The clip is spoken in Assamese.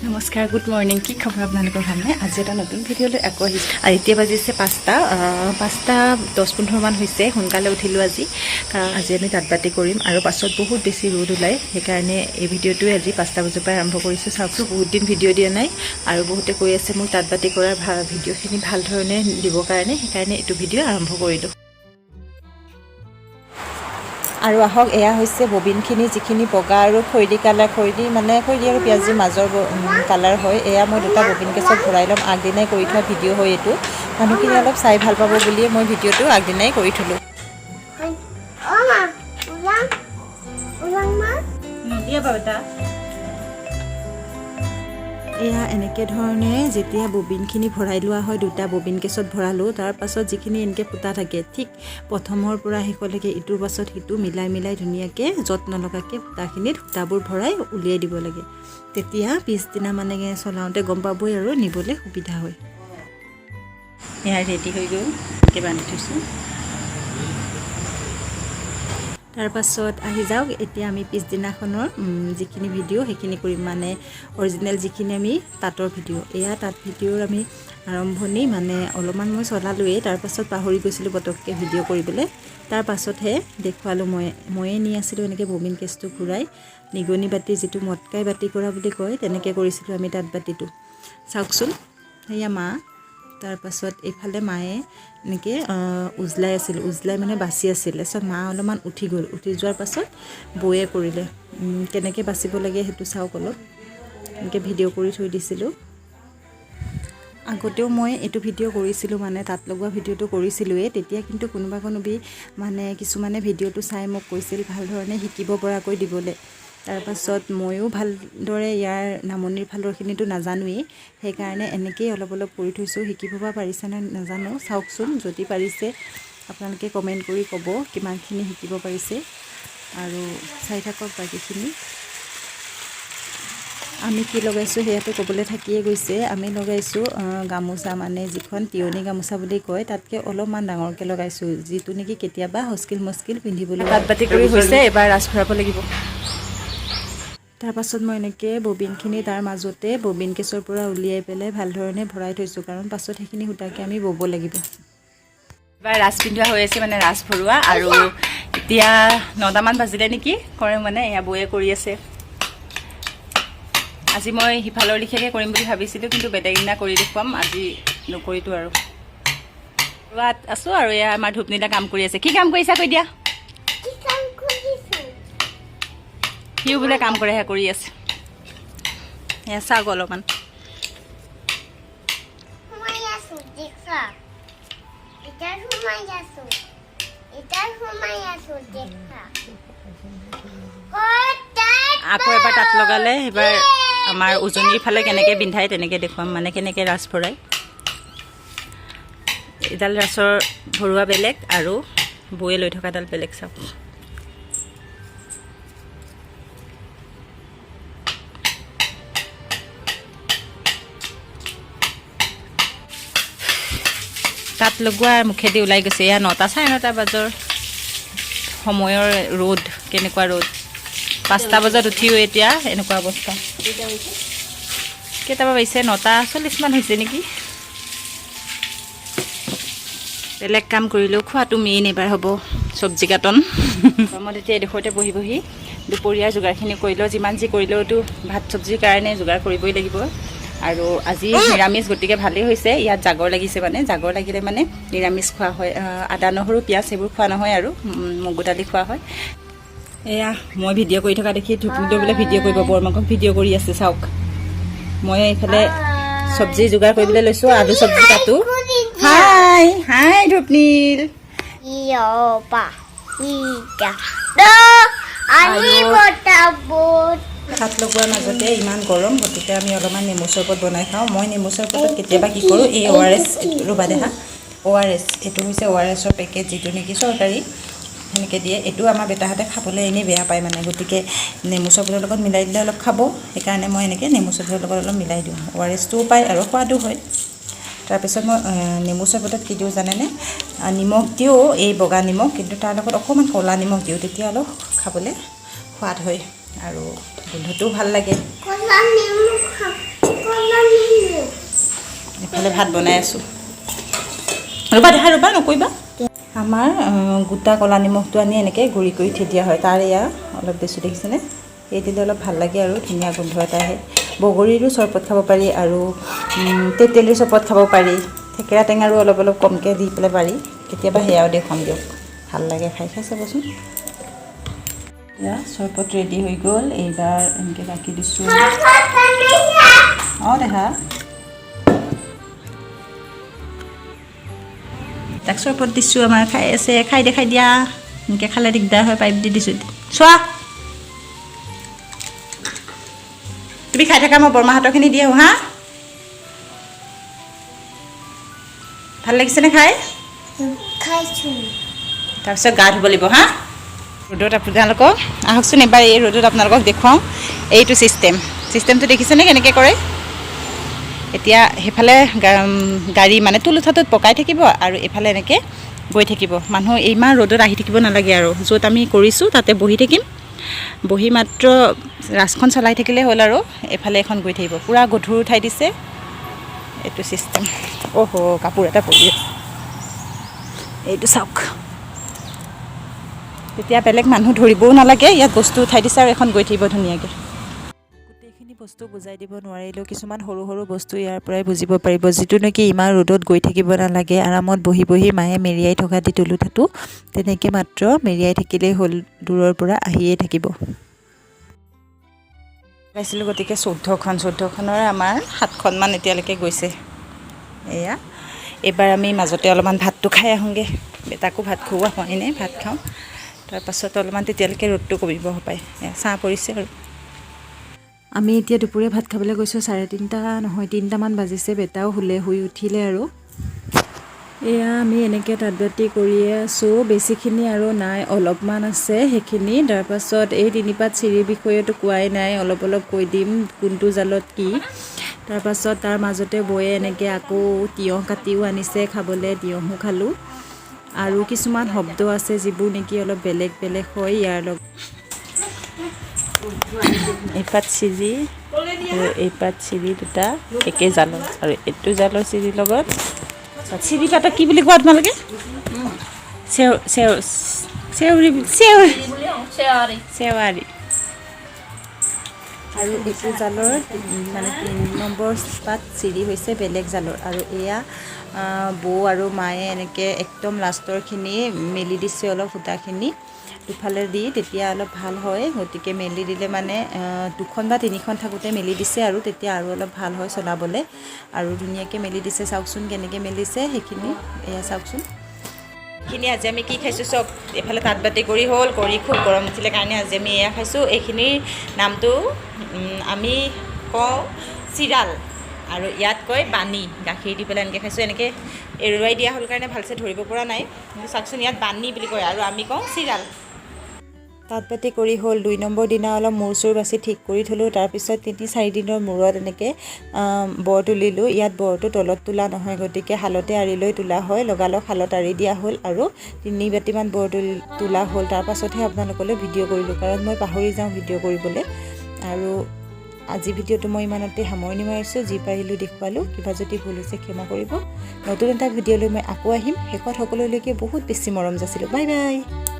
নমস্কাৰ, গুড মৰ্ণিং। কি খবৰ আপোনালোকৰ? ভালনে? আজি এটা নতুন ভিডিঅ'লৈ আকৌ আহিছোঁ আৰু এতিয়া বাজিছে 5টা, 5টা 10-15মান হৈছে। সোনকালে উঠিলোঁ আজি, কাৰণ আজি আমি তাঁত বাতি কৰিম আৰু পাছত বহুত বেছি ৰ'দ ওলায়। সেইকাৰণে এই ভিডিঅ'টোৱে আজি 5টা বজাৰ পৰাই আৰম্ভ কৰিছোঁ। চাওকচোন, বহুত দিন ভিডিঅ' দিয়া নাই আৰু বহুতে কৈ আছে মোক তাঁত বাতি কৰাৰ ভিডিঅ'খিনি ভাল ধৰণে দিবৰ কাৰণে। সেইকাৰণে এইটো ভিডিঅ' আৰম্ভ কৰিলোঁ। আৰু আহক, এয়া হৈছে ববিনখিনি, যিখিনি বগা আৰু খৈৰী কালাৰ, খৈৰী মানে খৈৰী আৰু পিঁয়াজীৰ মাজৰ কালাৰ হয়। এয়া মই দুটা ববিন কেছত ভৰাই ল'ম। আগদিনাই কৰি থোৱা ভিডিঅ' হয় এইটো। মানুহখিনি অলপ চাই ভাল পাব বুলিয়ে মই ভিডিঅ'টো আগদিনাই কৰি থ'লোঁ। Oma, ulang, ulang ma. নিদিয়া বাবেটা। এয়া এনেকৈ ধৰণে যেতিয়া ববিনখিনি ভৰাই লোৱা হয়, দুটা ববিন কেছত ভৰালোঁ, তাৰ পাছত যিখিনি এনেকৈ ফুটা থাকে, ঠিক প্ৰথমৰ পৰা শেষলৈকে ইটোৰ পাছত সিটো মিলাই মিলাই ধুনীয়াকৈ য'ত নলগাকৈ সূতাখিনিত সূতাবোৰ ভৰাই উলিয়াই দিব লাগে। তেতিয়া পিছদিনা মানে চলাওঁতে গম পাবই আৰু নিবলৈ সুবিধা হয়। এয়া ৰেডি হৈ গ'ল, এনেকৈ বান্ধি থৈছোঁ। তাৰপাছত আহি যাওক, এতিয়া আমি পিছদিনাখনৰ যিখিনি ভিডিঅ' সেইখিনি কৰিম, মানে অৰিজিনেল যিখিনি আমি তাঁতৰ ভিডিঅ'। এয়া তাঁত ভিডিঅ'ৰ আমি আৰম্ভণি, মানে অলপমান মই চলালোৱেই, তাৰপাছত পাহৰি গৈছিলোঁ পটককৈ ভিডিঅ' কৰিবলৈ। তাৰপাছতহে দেখুৱালোঁ। ময়ে নি আছিলোঁ এনেকৈ ববিন কেছটো ঘূৰাই, নিগনি বাতি, যিটো মটকাই বাতি কৰা বুলি কয়, তেনেকৈ কৰিছিলোঁ আমি তাঁত বাতিটো। চাওকচোন, সেয়া মা। তাৰপাছত এইফালে মায়ে এনেকৈ উজলাই আছিল, উজলাই মানে বাচি আছিল। তাৰপিছত মা অলপমান উঠি গ'ল। উঠি যোৱাৰ পাছত বৌয়ে কৰিলে। কেনেকৈ বাচিব লাগে সেইটো চাওক অলপ। এনেকৈ ভিডিঅ' কৰি থৈ দিছিলোঁ। আগতেও মই এইটো ভিডিঅ' কৰিছিলোঁ, মানে তাঁত লগোৱা ভিডিঅ'টো কৰিছিলোঁৱেই তেতিয়া। কিন্তু কোনোবা কোনোবি মানে কিছুমানে ভিডিঅ'টো চাই মোক কৈছিল ভাল ধৰণে শিকিব পৰাকৈ দিবলৈ। তাৰপাছত ময়ো ভালদৰে ইয়াৰ নামনিৰ ফালৰখিনিতো নাজানোৱেই, সেইকাৰণে এনেকেই অলপ অলপ কৰি থৈছোঁ। শিকিব পৰা পাৰিছেনে নাজানো। চাওকচোন, যদি পাৰিছে আপোনালোকে কমেণ্ট কৰি ক'ব কিমানখিনি শিকিব পাৰিছে। আৰু চাই থাকক বাকীখিনি। আমি কি লগাইছোঁ সেয়াটো ক'বলৈ থাকিয়ে গৈছে। আমি লগাইছোঁ গামোচা, মানে যিখন তিয়নি গামোচা বুলি কয়, তাতকৈ অলপমান ডাঙৰকৈ লগাইছোঁ, যিটো নেকি কেতিয়াবা হস্কিল মস্কিল পিন্ধিবলৈ। তাঁত বাতি কৰি হৈছে, এবাৰ ৰাঁচ ভৰাব লাগিব। তাৰপাছত মই এনেকৈ ববিনখিনি তাৰ মাজতে ববিন কেছৰ পৰা উলিয়াই পেলাই ভাল ধৰণে ভৰাই থৈছোঁ, কাৰণ পাছত সেইখিনি সূতাকে আমি ব'ব লাগিব। এবাৰ ৰাঁচ পিন্ধোৱা হৈ আছে, মানে ৰাঁচ ভৰোৱা। আৰু এতিয়া 9টামান বাজিলে নেকি কৰে, মানে এয়া বৌয়ে কৰি আছে। আজি মই সিফালৰ লিখীয়াকৈ কৰিম বুলি ভাবিছিলোঁ, কিন্তু বেলেগ দিনা কৰি দেখুৱাম, আজি নকৰিতো। আৰু ৰোৱাত আছোঁ আৰু এয়া আমাৰ ধূপনীলা কাম কৰি আছে। কি কাম কৰিছা কৈ দিয়া। কি কাম কৰিছো? সিও বোলে কাম কৰেহে কৰি আছে। এয়া চাওক অলপমান। সোমাই আছো দেখা। এতিয়া সোমাই আছো, এতিয়া সোমাই আছো দেখা। আকৌ এবাৰ তাঁত লগালে এইবাৰ আমাৰ উজনিৰ ফালে কেনেকৈ বিন্ধাই তেনেকৈ দেখুৱাম, মানে কেনেকৈ ৰাঁচ ভৰাই। এডাল ৰাঁচৰ ভৰোৱা বেলেগ আৰু বৌয়ে লৈ থকাডাল বেলেগ, চাওক। তাঁত লগোৱাৰ মুখেদি ওলাই গৈছে। এয়া 9টা, 9:30 বজাৰ সময়ৰ ৰ'দ, কেনেকুৱা ৰ'দ! 5টা বজাত উঠিও এতিয়া এনেকুৱা অৱস্থা। কেইটাবা বাজিছে? 9টা 40মান হৈছে নেকি? বেলেগ কাম কৰিলেও খোৱাটো মেইন। এইবাৰ হ'ব চব্জি কাটন। মই এতিয়া এডোখৰতে বহি বহি দুপৰীয়াৰ যোগাৰখিনি কৰি লওঁ। যিমান যি কৰিলেওতো ভাত চব্জিৰ কাৰণে যোগাৰ কৰিবই লাগিব। আৰু আজি নিৰামিষ, গতিকে ভালেই হৈছে। ইয়াত জাগৰ লাগিছে, মানে জাগৰ লাগিলে মানে নিৰামিষ খোৱা হয়। আদা, নহৰু, পিঁয়াজ সেইবোৰ খোৱা নহয় আৰু মগু দালি খোৱা হয়। এয়া মই ভিডিঅ' কৰি থকা দেখি ধূপনিটো বোলে ভিডিঅ' কৰিব, বৰমাকক ভিডিঅ' কৰি আছে, চাওক। মই এইফালে চব্জি যোগাৰ কৰিবলৈ লৈছোঁ, আলু চব্জি কাটো। হাই হাই ধূপনীল। ইয়বা ইটা আনি বতাবত। তাঁত লগোৱাৰ মাজতে ইমান গৰম, গতিকে আমি অলপমান নেমু চৰবত বনাই খাওঁ। মই নেমু চৰবতত কেতিয়াবা কি কৰোঁ, এই অ' আৰ এছ, ৰ'বা দেহা, অ' আৰ এছ, এইটো হৈছে অ' আৰ এছৰ পেকেট, যিটো নেকি চৰকাৰী সেনেকৈ দিয়ে। এইটো আমাৰ বেটাহঁতে খাবলৈ এনেই বেয়া পায় মানে, গতিকে নেমু চৰবতৰ লগত মিলাই দিলে অলপ খাব। সেইকাৰণে মই এনেকৈ নেমু চৰবতৰ লগত অলপ মিলাই দিওঁ। অ' আৰ এছটোও পায় আৰু সোৱাদো হয়। তাৰপিছত মই নেমু চৰবতত কি দিওঁ জানেনে? নিমখ দিওঁ, এই বগা নিমখ, কিন্তু তাৰ লগত অকণমান ক'লা নিমখ দিওঁ, তেতিয়া অলপ খাবলৈ সোৱাদ হয় আৰু গোন্ধটোও ভাল লাগে। ক'লা নিমখ। এইফালে ভাত বনাই আছোঁ। ৰ'বা দেখা, ৰ'বা, নকৰিবা। আমাৰ গোটা ক'লা নিমখটো আনি এনেকৈ গুড়ি কৰি থৈ দিয়া হয়। তাৰ এয়া অলপ দিছোঁ, দেখিছেনে? এই দিলে অলপ ভাল লাগে আৰু ধুনীয়া গোন্ধ এটা আহে। বগৰীৰো চৰবত খাব পাৰি আৰু তেতেলীৰ চৰবত খাব পাৰি। থেকেৰা টেঙাৰো অলপ অলপ কমকৈ দি পেলাই পাৰি। কেতিয়াবা সেয়াও দেখুৱাম দিয়ক, ভাল লাগে খাই। খাই চাবচোন। এয়া চৰবত ৰেডি হৈ গ'ল। এইবাৰ এনেকৈ বাকি দিছোঁ। অঁ দেহা, তাক চৰবত দিছোঁ। আমাৰ খাই আছে। খাই দে, খাই দিয়া। এনেকৈ খালে দিগদাৰ হয়, পাইপ দি দিছোঁ। চোৱা, তুমি খাই থাকা, মই বৰমাহঁতৰখিনি দি আহোঁ। হা, ভাল লাগিছেনে খাই? খাইছোঁ। তাৰপিছত গা ধুব লাগিব। হা, ৰ'দত আপোনালোকক আহকচোন এবাৰ, এই ৰ'দত আপোনালোকক দেখুৱাওঁ এইটো ছিষ্টেমটো দেখিছেনে কেনেকৈ কৰে? এতিয়া সেইফালে গাড়ী মানে তুলুঠাটোত পকাই থাকিব আৰু এইফালে এনেকৈ গৈ থাকিব। মানুহ ইমান ৰ'দত আহি থাকিব নালাগে আৰু য'ত আমি কৰিছোঁ তাতে বহি থাকিম। বহি মাত্ৰ ৰাজখন চলাই থাকিলে হ'ল আৰু এইফালে এখন গৈ থাকিব। পূৰা গধুৰ উঠাই দিছে এইটো ছিষ্টেম। অহ' কাপোৰ এটা পৰি আছে, এইটো চাওক। তেতিয়া বেলেগ মানুহ ধৰিবও নালাগে, ইয়াত বস্তু উঠাই দিছে আৰু এখন গৈ থাকিব ধুনীয়াকৈ। গোটেইখিনি বস্তু বুজাই দিব নোৱাৰিলেও কিছুমান সৰু সৰু বস্তু ইয়াৰ পৰাই বুজিব পাৰিব, যিটো নেকি ইমান ৰ'দত গৈ থাকিব নালাগে। আৰামত বহি বহি মায়ে মেৰিয়াই থকা দি তুলুঠাটো তেনেকৈ মাত্ৰ মেৰিয়াই থাকিলেই হ'ল, দূৰৰ পৰা আহিয়ে থাকিব। পাইছিলোঁ গতিকে 14খন, 14খনৰে আমাৰ 7খনমান এতিয়ালৈকে গৈছে। এয়া এইবাৰ আমি মাজতে অলপমান ভাতটো খাই আহোঁগৈ। বেটাকো ভাত খুওৱা হোৱাই নাই, ভাত খাওঁ, তাৰপাছত অলপমান তেতিয়ালৈকে ৰ'দটো কমিব পায়। এয়া ছাঁ পৰিছে আৰু। আমি এতিয়া দুপৰীয়া ভাত খাবলৈ গৈছোঁ। 3:30 নহয়, 3টামান বাজিছে। বেটাও শুলে, শুই উঠিলে আৰু এয়া আমি এনেকৈ তাঁত বাতি কৰিয়ে আছোঁ। বেছিখিনি আৰু নাই, অলপমান আছে সেইখিনি। তাৰপাছত এই তিনিপাত চিৰিৰ বিষয়েতো কোৱাই নাই, অলপ অলপ কৈ দিম কোনটো জালত কি। তাৰপাছত তাৰ মাজতে বৌয়ে এনেকৈ আকৌ তিয়ঁহ কাটিও আনিছে খাবলৈ, তিয়ঁহো খালোঁ। আৰু কিছুমান শব্দ আছে যিবোৰ নেকি অলপ বেলেগ বেলেগ হয় ইয়াৰ লগত। এইপাত চিৰি আৰু এইপাত চিৰি দুটা একে জালৰ আৰু এইটো জালৰ চিৰিৰ লগত চিৰি পাতক কি বুলি কোৱা তোমালোকে? চেও চেও চেউৰি, চেউৰি, চেৱাৰী। আৰু এইটো জালৰ মানে 3 নম্বৰ পাত চিৰি হৈছে বেলেগ জালৰ। আৰু এয়া বৌ আৰু মায়ে এনেকৈ একদম লাষ্টৰখিনি মেলি দিছে, অলপ সূতাখিনি দুফালে দি, তেতিয়া অলপ ভাল হয়। গতিকে মেলি দিলে মানে 2খন বা 3খন থাকোঁতে মেলি দিছে আৰু তেতিয়া আৰু অলপ ভাল হয় চলাবলৈ। আৰু ধুনীয়াকৈ মেলি দিছে, চাওকচোন কেনেকৈ মেলিছে সেইখিনি, এয়া চাওকচোন। এইখিনি আজি আমি কি খাইছোঁ চব। এইফালে তাঁত বাতি কৰি হ'ল, কৰি খুব গৰম উঠিলে কাৰণে আজি আমি এয়া খাইছোঁ। এইখিনিৰ নামটো আমি কওঁ চিৰাল আৰু ইয়াত কয় বানী। গাখীৰ দি পেলাই এনেকৈ খাইছোঁ। এনেকৈ এৰুৱাই দিয়া হ'ল কাৰণে ভালছে ধৰিব পৰা নাই, কিন্তু চাওকচোন ইয়াত বানী বুলি কয় আৰু আমি কওঁ চিৰাল। তাঁত বাতি কৰি হ'ল। 2 নম্বৰ দিনা অলপ মূৰ চুৰ বাছি ঠিক কৰি থ'লোঁ। তাৰপিছত 3-4 দিনৰ মূৰত এনেকৈ বৰ তুলিলোঁ। ইয়াত বৰটো তলত তোলা নহয়, গতিকে শালতে আঁৰি লৈ তোলা হয়। লগালগ শালত আঁৰি দিয়া হ'ল আৰু 3 বাতিমান বৰ তোলা হ'ল। তাৰপাছতহে আপোনালোকলৈ ভিডিঅ' কৰিলোঁ, কাৰণ মই পাহৰি যাওঁ ভিডিঅ' কৰিবলৈ। আৰু আজি ভিডিঅ'টো মই ইমানতে সামৰণি মাৰিছোঁ। যি পাৰিলোঁ দেখুৱালোঁ, কিবা যদি ভুল হৈছে ক্ষমা কৰিব। নতুন এটা ভিডিঅ'লৈ মই আকৌ আহিম। শেষত সকলোলৈকে বহুত বেছি মৰম যাচিলোঁ। Bye bye.